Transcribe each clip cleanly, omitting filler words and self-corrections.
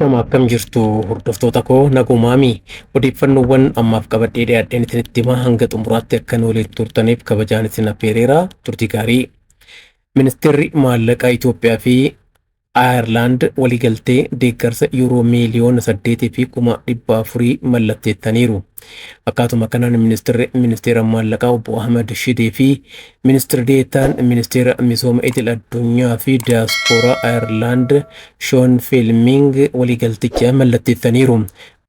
Nama akkam jirtu hordoftoota koo nagumaami. Odeeffannoowwan ammaaf qabadhee dhiyaadheen isinitti himaa hanga xumuraatti akka nu waliin turtaniif kabajaan isin affeereera. Turtii gaarii. Ministeerri Maallaqaa Itoophiyaa fi Ayerlaand waliigaltee deeggarsa yuuroo miiliyoona 8 fi 400,000 mallatteessaniiru. Akkaatuma kanaan ministeerri ministeera maallaqaa obbo Ahmad Shidee fi ministeerri deetaan ministeera misooma idil addunyaa fi diyaaspooraa Ayerlaand Shoon Feelming waliigalticha mallatteessaniiru.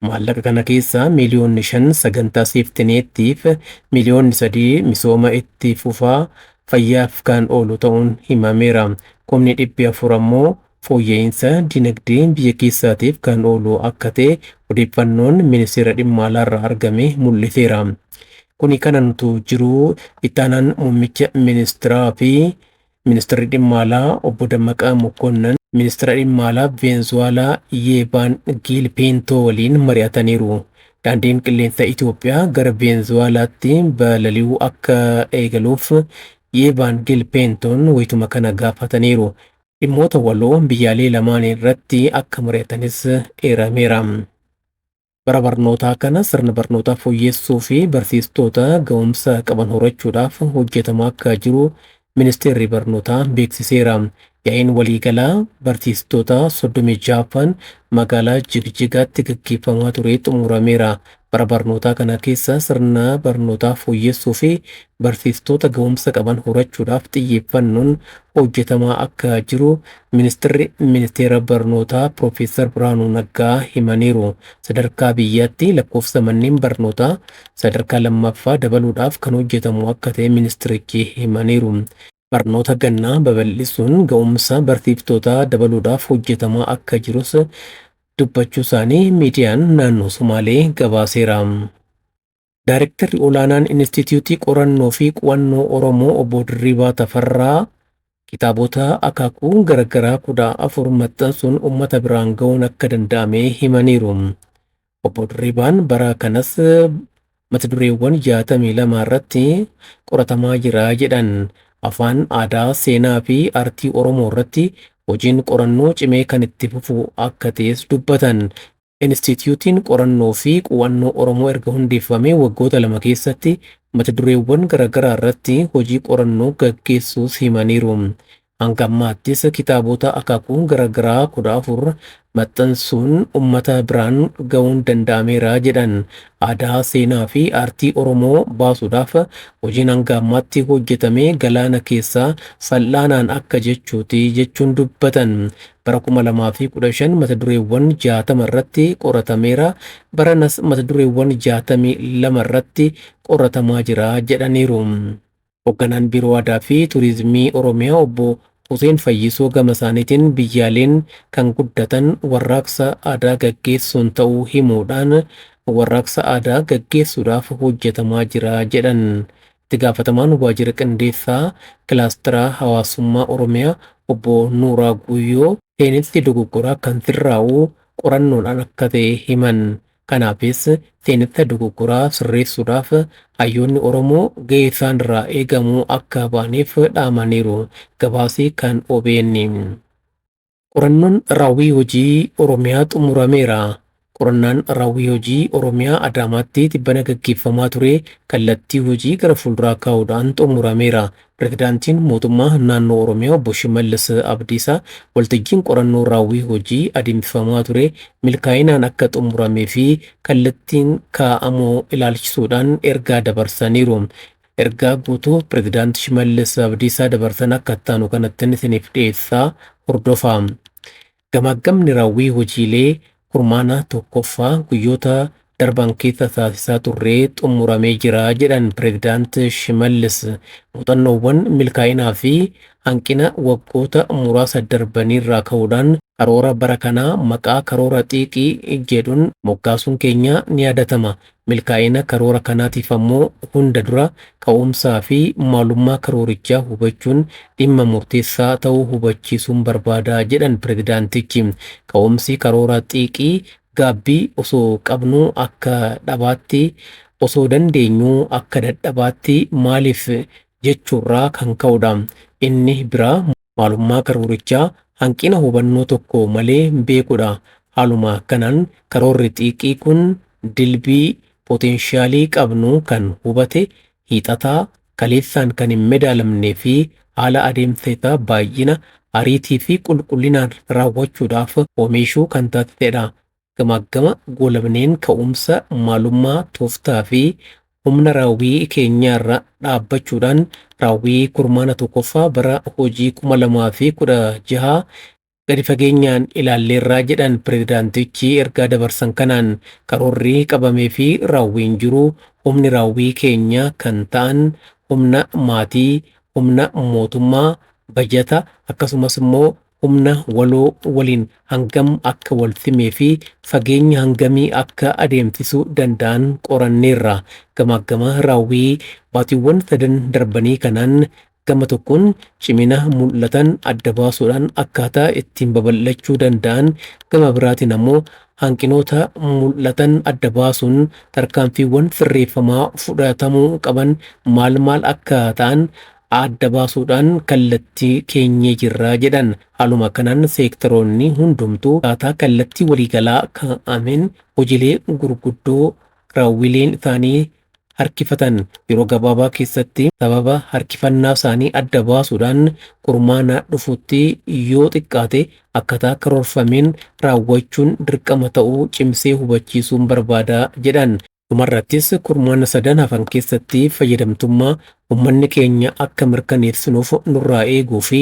Maallaqa kana keessaa miiliyoonni 5 sagantaa seeftineettiif, miiliyoonni 3 misooma itti fufaa fayyaaf kan oolu ta'uun himameera. 400,000 ammoo fooyya'iinsa dinagdee biyya keessaatiif kan oolu akka ta'e odeeffannoon ministeera dhimma alaarraa argame mul'iseera. Kuni kanantu jiru ittaanaan muummicha ministeeraa fi ministeerri dhimma alaa obbo Dammaqaa Mokonnon ministeera dhimma alaa Veenzuwaalaa Yeebaan Giil Peentoo waliin mari'ataniiru. Daandiin qilleensa Itoophiyaa gara Veenzuwaalaatti balali'uu akka eegaluuf Yeebaan Giil Peentoon wayituma kana gaafataniiru. Dhimmoota waloo biyyaalee lamaan irratti akka mari'atanis eerameera. Bara barnootaa kana sirna barnootaa fooyyessuu fi barsiistota ga'umsa qaban horachuudhaaf hojjetamaa akka jiru ministeerri barnootaa beeksiseera. Yaa'iin waliigalaa barsiistota 36ffaan magaalaa Jigjigaatti gaggeeffamaa ture xumurameera. Bara barnootaa kana keessa sirna barnootaa fooyyessuu fi barsiistota ga'umsa qaban horachuudhaaf xiyyeeffannoon hojjetamaa akka jiru ministeerri ministeera barnootaa Piroofeesar Birhaanuu Naggaa himaniiru. Sadarkaa biyyaatti lakkoofsa manneen barnootaa sadarkaa lammaffaa dabaluudhaaf kan hojjetamu akka ta'e ministeerichi himaniiru. Barnoota gannaa babal'isuun ga'umsa barsiiftootaa dabaluudhaaf hojjetamaa akka jirus dubbachuu isaanii miidiyaan naannoo Somaalee gabaaseera. Daarektarri olaanaan Inistituutii Qorannoo fi Qo'annoo Oromoo obbo Dirribii Tafarraa kitaabota akaakuu garaagaraa 14 maxxansuun uummata biraan ga'uun akka danda'ame himaniiru. Obbo Dirribaan bara kanas mata dureewwan 62 irratti qoratamaa jira jedhan. Afaan, aadaa, seenaa fi aartii Oromoo irratti hojiin qorannoo cimee kan itti fufu akka ta'es dubbatan. Inistituutiin qorannoo fi qo'annoo Oromoo erga hundeeffamee waggoota 2 keessatti mata dureewwan garaagaraa irratti hojii qorannoo gaggeessuus himaniiru. Hanga ammaattis kitaabota akaakuu garaagaraa 14 maxxansuun uummata biraan ga'uun danda'ameera jedhan. Aadaa, seenaa fi aartii Oromoo baasuudhaaf hojiin hanga ammaatti hojjetame galaana keessaa fal'aanaan akka jechuuti jechuun dubbatan. Bara 2015 mata dureewwan 60 irratti qoratameera. Baranas mata dureewwan 62 irratti qoratamaa jira jedhaniiru. Hoogganaan Biiroo Aadaa fi Turizimii Oromiyaa obbo Hussein Fayyisoo gama isaaniitiin biyyaaleen kan guddatan warraaqsa aadaa gaggeessuun ta'uu himuudhaan warraaqsa aadaa gaggeessuudhaaf hojjetamaa jira jedhan. Itti gaafatamaan waajjira qindeessaa kilaasteraa hawaasummaa Oromiyaa obbo Nuuraa Guyyoo seenessi dogoggoraa kan sirraa'u qorannoodhaan akka ta'e himan. Kanaafis seenessa dogoggoraa sirreessuudhaaf hayyoonni Oromoo gahee isaan irraa eegamu akka ba'aniif dhaamaniiru. Gabaasii kan OBN. Qorannoon raawwii hojii Oromiyaa xumurameera. Qorannaan raawwii hojii Oromiyaa Adaamaatti tibbana gaggeeffamaa ture kallattii hojii gara fuulduraa kaa'uudhaan xumurameera. Pirezidaantiin mootummaa naannoo Oromiyaa obbo Shimallis Abdiisaa waltajjiin qorannoo raawwii hojii adeemsifamaa ture milkaa'inaan akka xumuramee fi kallattiin kaa'amuu ilaalchisuudhaan ergaa dabarsaniiru. Ergaa guutuu Pirezidaanti Shimallis Abdiisaa dabarsan akka ittaanu kanatti isiniif dhiyeessaa hordofaa. Gamaggamni raawwii hojiilee kurmaana tokkoffaa guyyoota darban keessa taasisaa turree xumuramee jira jedhan Pirezidaant Shimallis. Muuxannoowwan milkaa'inaa fi hanqina waggoota muraasa darbaniirraa ka'uudhaan karoora bara kanaa maqaa karoora xiiqii jedhuun moggaasuun keenya ni yaadatama. Milkaa'ina karoora kanaatiif ammoo hunda dura ka'umsaa fi maalummaa karoorichaa hubachuun dhimma murteessaa ta'uu hubachiisuun barbaada jedhan pirezidaantichi. Ka'umsi karoora xiiqii gaabbii osoo qabnu akka dhabaatti, osoo dandeenyu akka dadhabaatti maaliif jechuurraa kan ka'udha. Inni biraa maalummaa karoorichaa hanqina hubannoo tokko malee beekudha. Haaluma kanaan karoorri xiiqii kun dilbii pootenshaalii qabnu kan hubate, hiixataa, kaleessaan kan hin madaalamnee fi haala adeemsa isaa baay'ina, ariitii fi qulqullinaan raawwachuudhaaf oomishuu kan taasisedha. Gamaagama goolabneen ka'umsa maalummaa, tooftaa fi humna raawwii keenyaarra dhaabbachuudhaan raawwii kurmaana tokkoffaa bara hojii 2016 gadi fageenyaan ilaalleerraa jedhan pirezidaantichi ergaa dabarsan kanaan. Karoorri qabamee fi raawwiin jiru humni raawwii keenya kan ta'an humna maatii, humna mootummaa, bajata akkasumas immoo humna waloo waliin hangam akka wal simee fi fageenya hangamii akka adeemsisuu danda'an qoranneerra. Gamaagama raawwii baatiiwwan sadan darbanii kanaan gama tokkoon cimina mul'atan adda baasuudhaan akkaataa ittiin babal'achuu danda'an, gama biraatiin ammoo hanqinoota mul'atan adda baasuun tarkaanfiiwwan sirreeffamaa fudhatamuu qaban maal maal akka ta'an adda baasuudhaan kallattii keenyee jirraa jedhan. Haaluma kanaan seektaroonni hundumtuu akkaataa kallattii waliigalaa kaa'ameen hojiilee gurguddoo raawwileen isaanii harkifatan yeroo gabaabaa keessatti sababa harkifannaa isaanii adda baasuudhaan kurmaana dhufutti yoo xiqqaate akkaataa karoorfameen raawwachuun dirqama ta'uu cimsee hubachiisuun barbaada jedhan. Dhumarrattis kurmaana sadan hafan keessatti fayyadamtummaa uummanni keenya akka mirkaneessinuuf nurraa eeguu fi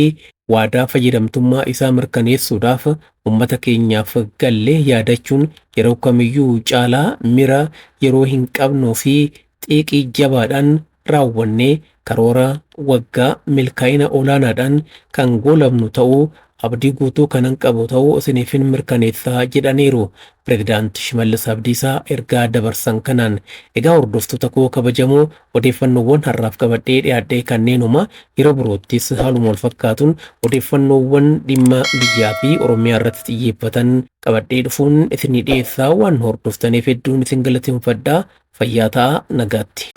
waadaa fayyadamtummaa isaa mirkaneessuudhaaf uummata keenyaaf galle yaadachuun yeroo kamiyyuu caalaa mira yeroo hin qabnuu fi xiiqii jabaadhaan raawwannee karoora waggaa milkaa'ina olaanaadhaan kan goolabnu ta'uu abdii guutuu kanan qabu ta'uu isiniifin mirkaneessaa jedhaniiru. Pireezidaant Shimallis Abdiisaa ergaa dabarsan kanaan. Egaa hordoftoota koo kabajamoo, odeeffannoowwan har'aaf qabadhee dhiyaadhee kanneenuma. Yeroo biroottis haaluma wal fakkaatuun odeeffannoowwan dhimma biyyaa fi Oromiyaa irratti xiyyeeffatan qabadhee dhufuun isinii dhiyeessaa. Waan hordoftaniif hedduun isin galateeffadhaa. Fayyaa ta'aa, nagaatti.